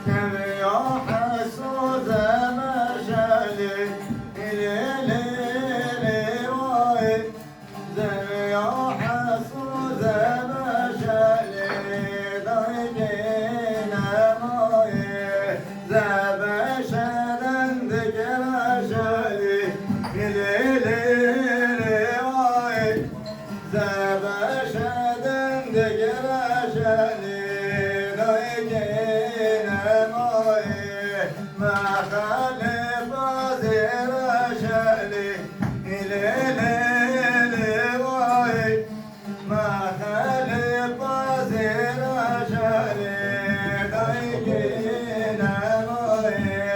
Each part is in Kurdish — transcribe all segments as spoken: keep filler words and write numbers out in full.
Zevya hesû zemeşelî, lê lê lê vay. Zevya hesû zemeşelî, daykê nemayê. Zebeşe dendik reşelî, lê lê lê vay. Zebeşe dendik reşelî, daykê nemayê. Mexelê pazê reşelî, lê lê lê vay. Mexelê pazê reşelî, daykê nemayê.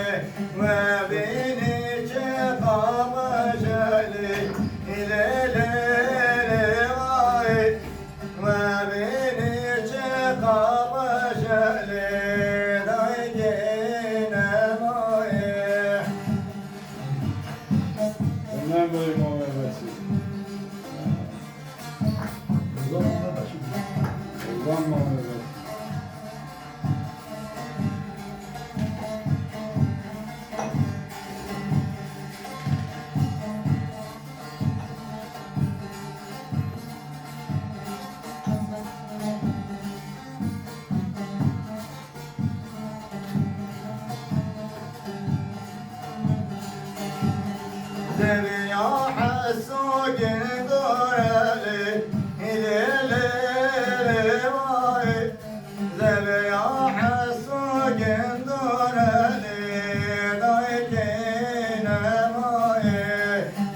We bînî çi qameşelî, lê lê lê vay. We bînî çi qameşelî, daykê nemayê. Hemen böyle muhabbet. Ulan muhabbet. Zevya hesû gindorelê, lê lê lê vay. Zevya hesû gindorelê, daykê nemayê.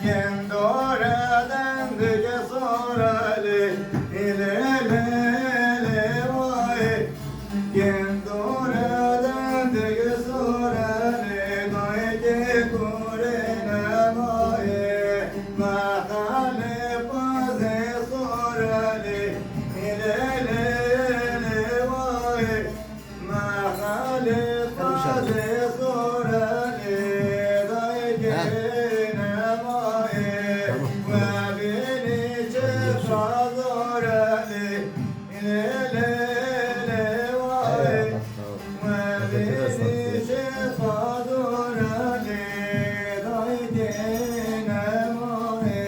Gindore dendik sorelê, lê lê lê vay. Gindoreden dik sorelê, daykê kurê nemayê. Mexelê pazê sorelê, lê lê lê vay. Mexelê pazê sorelê, daykê nemayê. We bînî çi sorelê, lê lê lê vay. We bînî çi sorelê, daykê nemayê.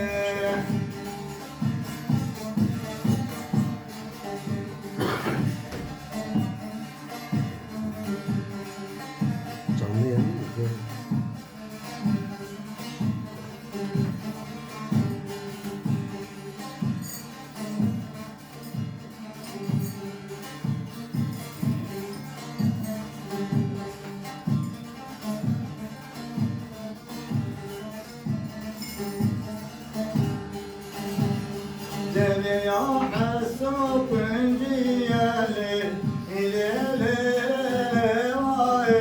Canlı yayın mı? Zevya hesû kunciyelê, lê lê lê vay.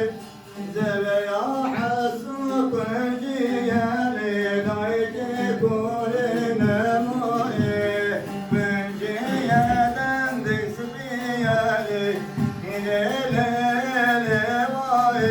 Zevya hesû kunciyelê, daykê kurê nemayê. Kunciye dendik spiyelê, lê lê lê vay.